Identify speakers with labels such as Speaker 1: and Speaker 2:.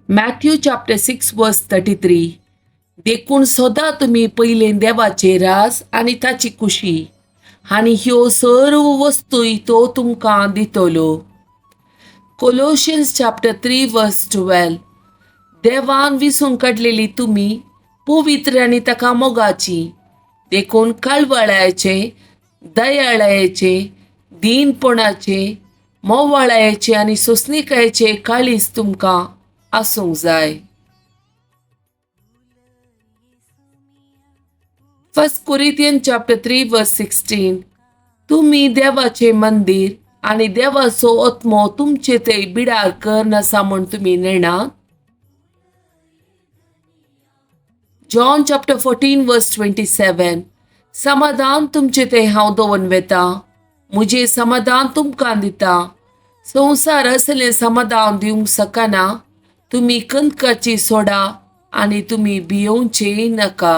Speaker 1: Matthew chapter 6 verse 33. देखून सदां तुमी पयलें देवाचें राज आनी ताची खुशी आनी ह्यो सर्व वस्तूय तो तुमकां दितलो. Colossians chapter 3 verse 12. देवान विसून काडलेली तुमी पवित्र आनी ताका मोगाची, देखून कळवळायचे, दयाळायचे, दीनपणाचे, मोवाळायचे आनी सोंसणिकायेचे काळीज तुमकां आसूंक जाय. 1 Corinthians chapter 3 verse 16. तुमी देवाचे मंदीर आनी देवाचो आत्मो तुमचे ते बिडार कर आसा म्हूण तुमी नेणात. John chapter 14 verse 27. समाधान तुमचे ते हांव दवरून वेता, म्हजें समाधान तुमकां दिता. संवसार असलें समाधान दिवंक शकना. तुमी कंदकाची सोडा आनी तुमी भियोवचे नाका.